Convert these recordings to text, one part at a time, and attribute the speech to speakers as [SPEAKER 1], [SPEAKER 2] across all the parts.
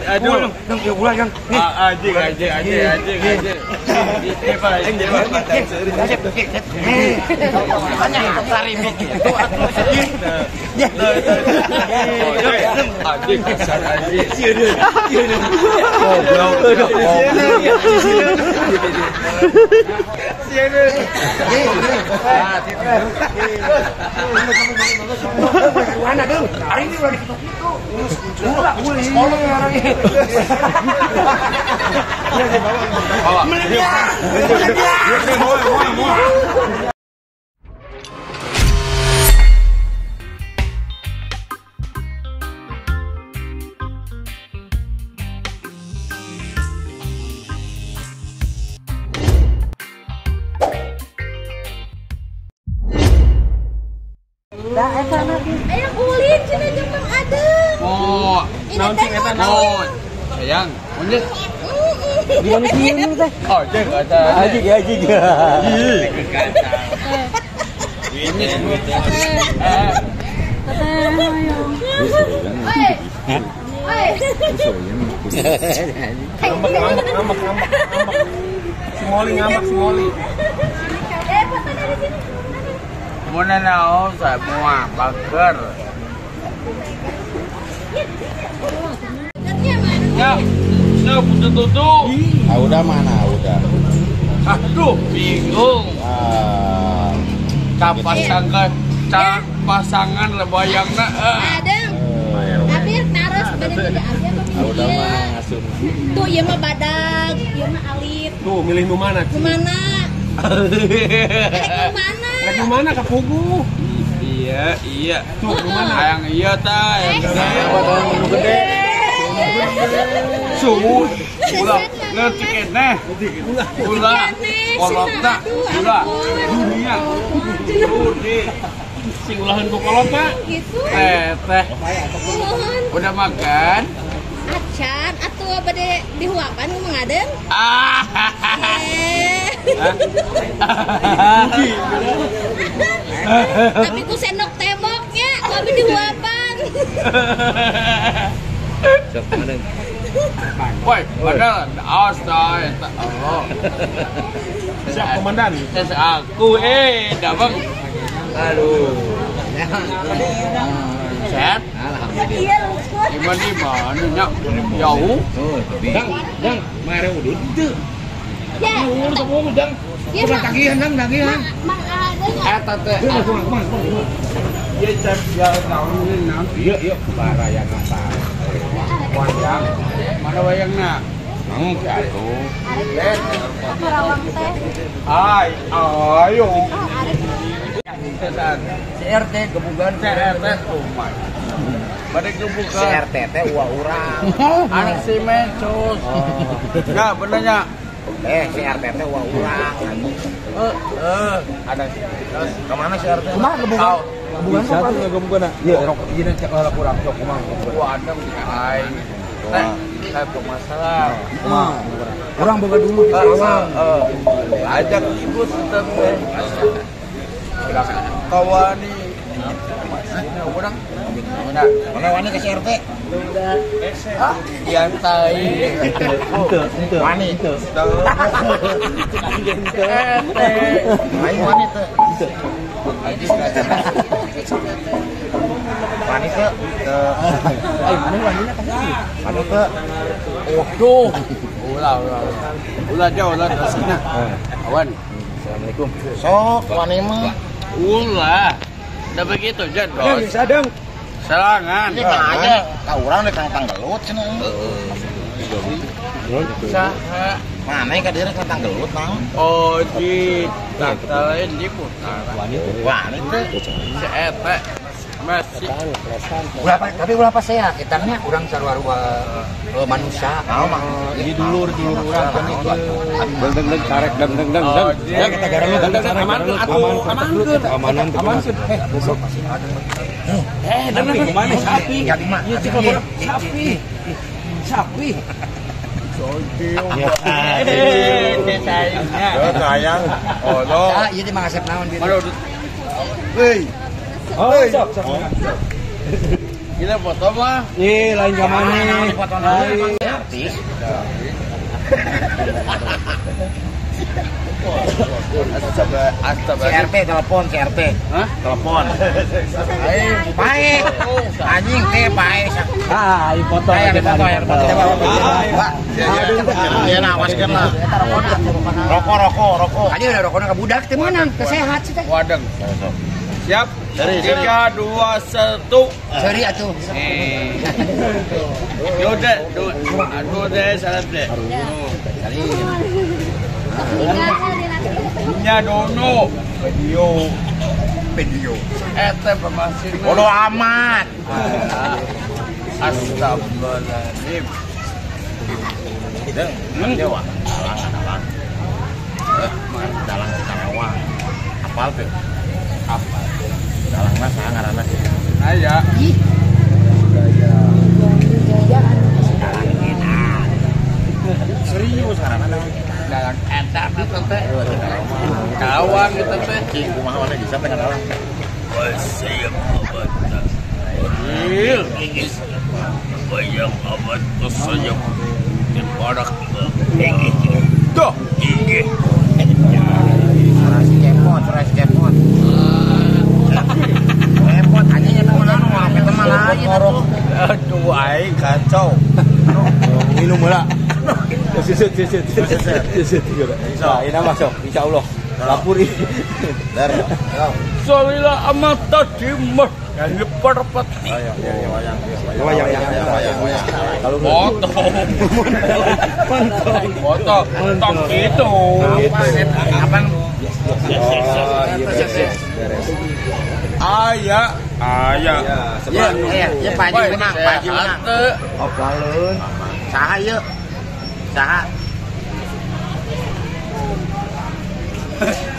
[SPEAKER 1] Aduh. Anjing. Anjing kasar anjing.
[SPEAKER 2] Hari ini udah dikitu-kitu.
[SPEAKER 3] Ayo ulin cenah jeung Mang Adeng.
[SPEAKER 1] Oh, naon cing eta naon? Sayang, monyet.
[SPEAKER 2] Di mana sih teh?
[SPEAKER 1] Oh, jeung eta.
[SPEAKER 2] Anjing anjing.
[SPEAKER 1] Ini
[SPEAKER 4] Ngambek. Si Moli ngambek si Moli.
[SPEAKER 3] Foto dari sini.
[SPEAKER 1] Muna naon semua bager. Ya, saya punya tutu.
[SPEAKER 5] Ah, udah mana udah.
[SPEAKER 1] Aduh, bingung. Pasangan lebayangna.
[SPEAKER 3] Adeng. Abir naros bade milih abir apa milih
[SPEAKER 5] udah
[SPEAKER 3] ieu?
[SPEAKER 5] Mah ngasuh.
[SPEAKER 3] Tuh ieu mah badag, ieu mah alit.
[SPEAKER 4] Tuh milih nu mana?
[SPEAKER 3] Nu mana? Rek nu mana?
[SPEAKER 4] Rek nu mana ka pugu?
[SPEAKER 1] Iya.
[SPEAKER 4] Tuh nu mana?
[SPEAKER 1] Hayang iya tah, yang gede.
[SPEAKER 5] Nu gede.
[SPEAKER 1] Suhu ulah ngerti keneh. Ulah. Kolotna, ulah. Dunia. Dunia.
[SPEAKER 4] Sing ulahan ku kolotna.
[SPEAKER 3] Gitu.
[SPEAKER 1] Teh. Udah makan?
[SPEAKER 3] Acan atuh bade dihuapan ku Mang Adeng.
[SPEAKER 1] Ah.
[SPEAKER 3] Tapi ku sendok temboknya, tapi dihuapan.
[SPEAKER 1] Woi, padahal awas ta Allah.
[SPEAKER 4] Siap komandan.
[SPEAKER 1] Tes aku dabang.
[SPEAKER 2] Aduh.
[SPEAKER 1] Sehat?
[SPEAKER 2] Alhamdulillah.
[SPEAKER 1] Gimana di mana nya? Jauh.
[SPEAKER 5] Dang, mare udud teu.
[SPEAKER 3] Ya.
[SPEAKER 5] Dang.
[SPEAKER 3] Iya,
[SPEAKER 5] tagihan dang, tagihan.
[SPEAKER 3] Mang Adeng.
[SPEAKER 1] Eta teh. Ieu cep ya naon naon.
[SPEAKER 5] Iya, barayang apa?
[SPEAKER 1] Wayang. Mana wayangna? Mang atuh.
[SPEAKER 3] Arek Karawang teh.
[SPEAKER 1] Ay, ayo.
[SPEAKER 3] Arek.
[SPEAKER 2] CRT gebugan
[SPEAKER 1] CRT tuh mah. Bade gebugan.
[SPEAKER 2] CRT teh uwa urang.
[SPEAKER 1] Anak si mencus. Enggak benernya.
[SPEAKER 2] CRT teh uwa urang.
[SPEAKER 1] Ada si mencus.
[SPEAKER 2] Kemana CRT? Kumaha gebugan? Gebugan apa gebugan? Iya, rok ieu cek lah kurang sok kumaha.
[SPEAKER 1] Wah, ada di aing. Teh, saya bermasalah.
[SPEAKER 2] Kumaha? Urang boga dulu di Karawang.
[SPEAKER 1] Ajak ibu tetep teh. Kawani. Urang.
[SPEAKER 2] Mana wani ke CRT?
[SPEAKER 1] Yang tai.
[SPEAKER 2] Wani. Aing wani teu. Wani teu. Aing mana wanina ka sini? Wani teu.
[SPEAKER 1] Waduh. Ulah. Ulah jauh ulah dasna. Awan.
[SPEAKER 2] Assalamualaikum. Sok wani mah.
[SPEAKER 1] Ulah. Udah begitu jan, Bos.
[SPEAKER 2] Bisa dong.
[SPEAKER 1] Serangan.
[SPEAKER 2] Ini kan aja ka urang rek kang tanggelut cenah.
[SPEAKER 1] Saha?
[SPEAKER 2] Mana ka dieu rek kang tanggelut naon?
[SPEAKER 1] Oh, di lain di putar.
[SPEAKER 2] Wani teh.
[SPEAKER 1] Si eta masih
[SPEAKER 2] ulah tapi ulah pas saya kitanya urang sarua-rua manusia.
[SPEAKER 5] Naon mah?
[SPEAKER 2] Ini dulur-dulur urang kan itu.
[SPEAKER 5] Deng deng karek deng deng deng deng.
[SPEAKER 1] Kita
[SPEAKER 5] garang
[SPEAKER 4] aman atuh, aman.
[SPEAKER 2] Besok masih ada.
[SPEAKER 4] Tapi kemana sapi?
[SPEAKER 2] Ya lima.
[SPEAKER 4] Iya, sapi. Sapi.
[SPEAKER 5] Sayang.
[SPEAKER 1] Oh, lo.
[SPEAKER 2] Ah, ieu teh Mang Asep naon bieu?
[SPEAKER 1] Hei.
[SPEAKER 5] Oh, sok sok.
[SPEAKER 1] Kita foto mah.
[SPEAKER 2] Ih, lain zamane.
[SPEAKER 4] Foto lain. Artis.
[SPEAKER 1] Astaga.
[SPEAKER 4] CRT telepon CRT.
[SPEAKER 1] Hah?
[SPEAKER 4] Telepon. Pae. Anjing teh pae.
[SPEAKER 2] Ah, i foto
[SPEAKER 4] aja foto ya, foto. Pak. Ya nawaskeun lah. Rokok, rokok.
[SPEAKER 6] Tadi udah rokokna ka budak teh meunang, teh sehat sih teh.
[SPEAKER 1] Wadeng. Siap. 3, 2, 1.
[SPEAKER 6] Seri atuh.
[SPEAKER 1] Yaudah, dua, salam deh. Nya dono video video ete pemasin
[SPEAKER 4] bodo amat.
[SPEAKER 1] Astagfirullahaladzim.
[SPEAKER 4] Deng, dewa. Dalang, dalang Karawang. Apal tuh? Apal. Dalang mah saha ngaranna sih?
[SPEAKER 1] Aya.
[SPEAKER 6] Ih.
[SPEAKER 4] Gaya. Dalang enak. Serius ngaranna dalang.
[SPEAKER 1] Dalang eta eta teh. Karawang eta teh.
[SPEAKER 4] Cing kumaha mana bisa teh dalang.
[SPEAKER 1] Wasiap abad. Bayang abad sayap barak. Tuh, inggih.
[SPEAKER 4] Suara si kepot, suara si kepot. Kepot anjing eta mah anu ngorok eta mah lain atuh.
[SPEAKER 1] Aduh aing kacau.
[SPEAKER 2] Minum heula. Sisut sisut sisut. Nah, ini masuk insyaallah. Lapuri.
[SPEAKER 4] Der.
[SPEAKER 1] Salila amat tadi mah perpeti.
[SPEAKER 2] Wayang wayang. Kalau
[SPEAKER 1] foto. Foto. Tok gitu.
[SPEAKER 4] Abang.
[SPEAKER 1] Aya, aya.
[SPEAKER 4] Iya, iya Pak Haji menang, Pak Haji menang.
[SPEAKER 2] Apaleun.
[SPEAKER 4] Saha ieu? Saha?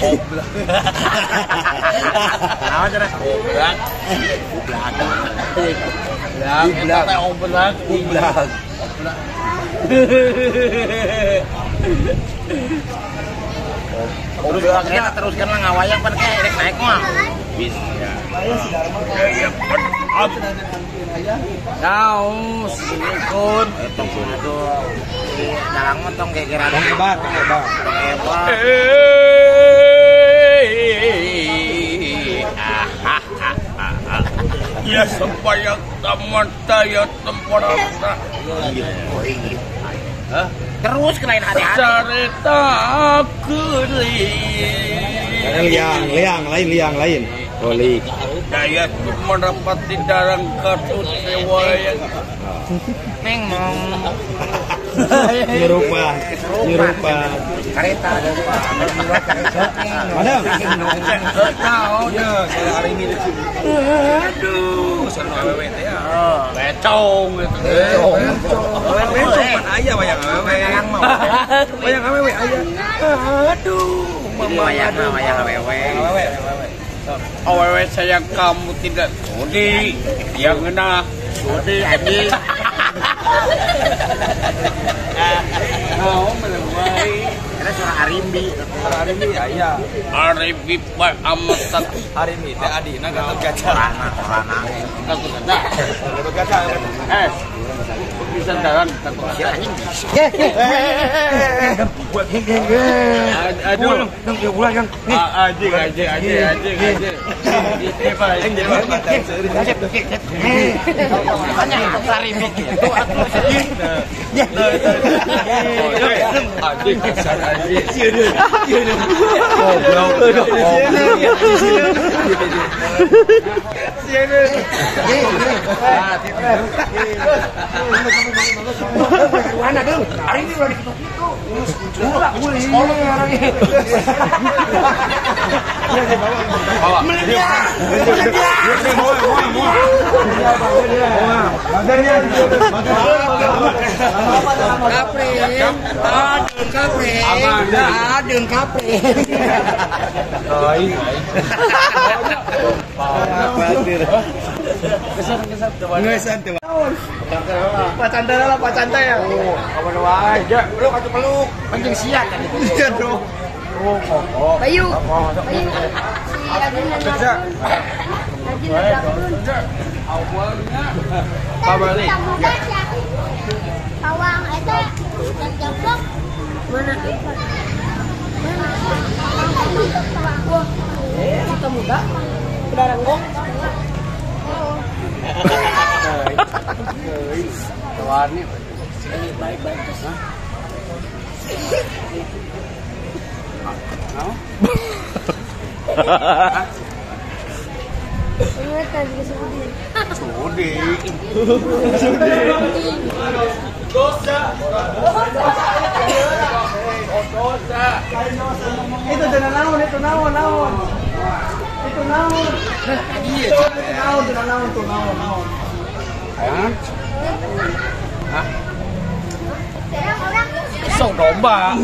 [SPEAKER 1] Oblak.
[SPEAKER 4] Naon cenah?
[SPEAKER 1] Oblak.
[SPEAKER 4] Oblak.
[SPEAKER 1] Oblak. Oblak.
[SPEAKER 2] Oblak.
[SPEAKER 1] Oblak.
[SPEAKER 4] Terus kita teruskan lah ngawayang pan kayak rek naik mah.
[SPEAKER 1] Bisa. Gaya up. Naos ikut.
[SPEAKER 4] Tong itu si dalang mah tong gegeran.
[SPEAKER 2] Tong hebat, tong hebat.
[SPEAKER 4] Hebat.
[SPEAKER 1] Ya supaya taman daya temporata. Hah?
[SPEAKER 4] Terus kelain hati-hati.
[SPEAKER 1] Cerita kuli.
[SPEAKER 2] Liang, liang, lain, liang, lain. Oli.
[SPEAKER 1] Daya merapati darang kartu sewaya.
[SPEAKER 4] Neng mong.
[SPEAKER 2] Nyerupa, nyerupa.
[SPEAKER 4] Kereta.
[SPEAKER 2] Madam. Iya, saya hari ini di sini.
[SPEAKER 1] Aduh, sana awewe teh ya. Becong gitu.
[SPEAKER 2] Becong. Becong pan aya wayang awewe. Wayang awewe aya.
[SPEAKER 1] Aduh,
[SPEAKER 4] wayang wayang awewe.
[SPEAKER 1] Awewe sayang kamu tidak sudi yang ngena
[SPEAKER 4] sudi anjing.
[SPEAKER 1] Mau menemui
[SPEAKER 4] karena suara Arimbi.
[SPEAKER 2] Suara Arimbi ya iya.
[SPEAKER 1] Arimbi pak amat
[SPEAKER 2] Arimbi teh adina Gatot Kaca.
[SPEAKER 4] Orana orana.
[SPEAKER 1] Gatot Kaca.
[SPEAKER 2] Gatot Kaca.
[SPEAKER 1] Bisa jalan Gatot Kaca. Aduh.
[SPEAKER 6] Dong ya ulah Kang.
[SPEAKER 1] Anjing anjing anjing anjing anjing.
[SPEAKER 4] Makanya Arimbi gitu atuh.
[SPEAKER 1] Anjing kasar anjing.
[SPEAKER 6] Mana dong? Hari ini udah diketuk-ketuk. Ulah, sekolah orangnya. Meledak. Kapre, adeun kapre, adeun kapre.
[SPEAKER 2] Pak Canda lah, Pak Canda ya.
[SPEAKER 1] Kawan wae,
[SPEAKER 4] peluk atau peluk, penting siang kan itu.
[SPEAKER 2] Iya dong.
[SPEAKER 3] Bayu, Bayu, si Adin dan Adin. Adin dan
[SPEAKER 1] Pabali.
[SPEAKER 3] Bawang eta jambok. Mana? Mana?
[SPEAKER 7] Kita muda. Udah renggong.
[SPEAKER 1] Warni.
[SPEAKER 7] Baik-baik terus.
[SPEAKER 4] Sudi.
[SPEAKER 1] Sudi. Dosa. Dosa.
[SPEAKER 6] Itu jangan naon, itu naon, naon. Itu naon. Itu naon, itu naon, itu naon, naon.
[SPEAKER 1] Hah? Hah? Song domba.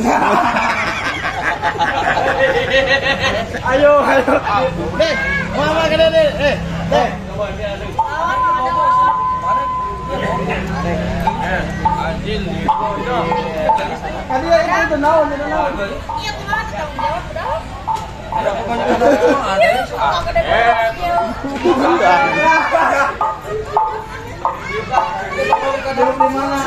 [SPEAKER 6] Ayo, ayo.
[SPEAKER 4] Deh, mama ke deh, eh, deh.
[SPEAKER 6] Tadi itu naon, itu naon.
[SPEAKER 3] Iya, kumaha tanggung jawab udah.
[SPEAKER 6] Duduk di mana?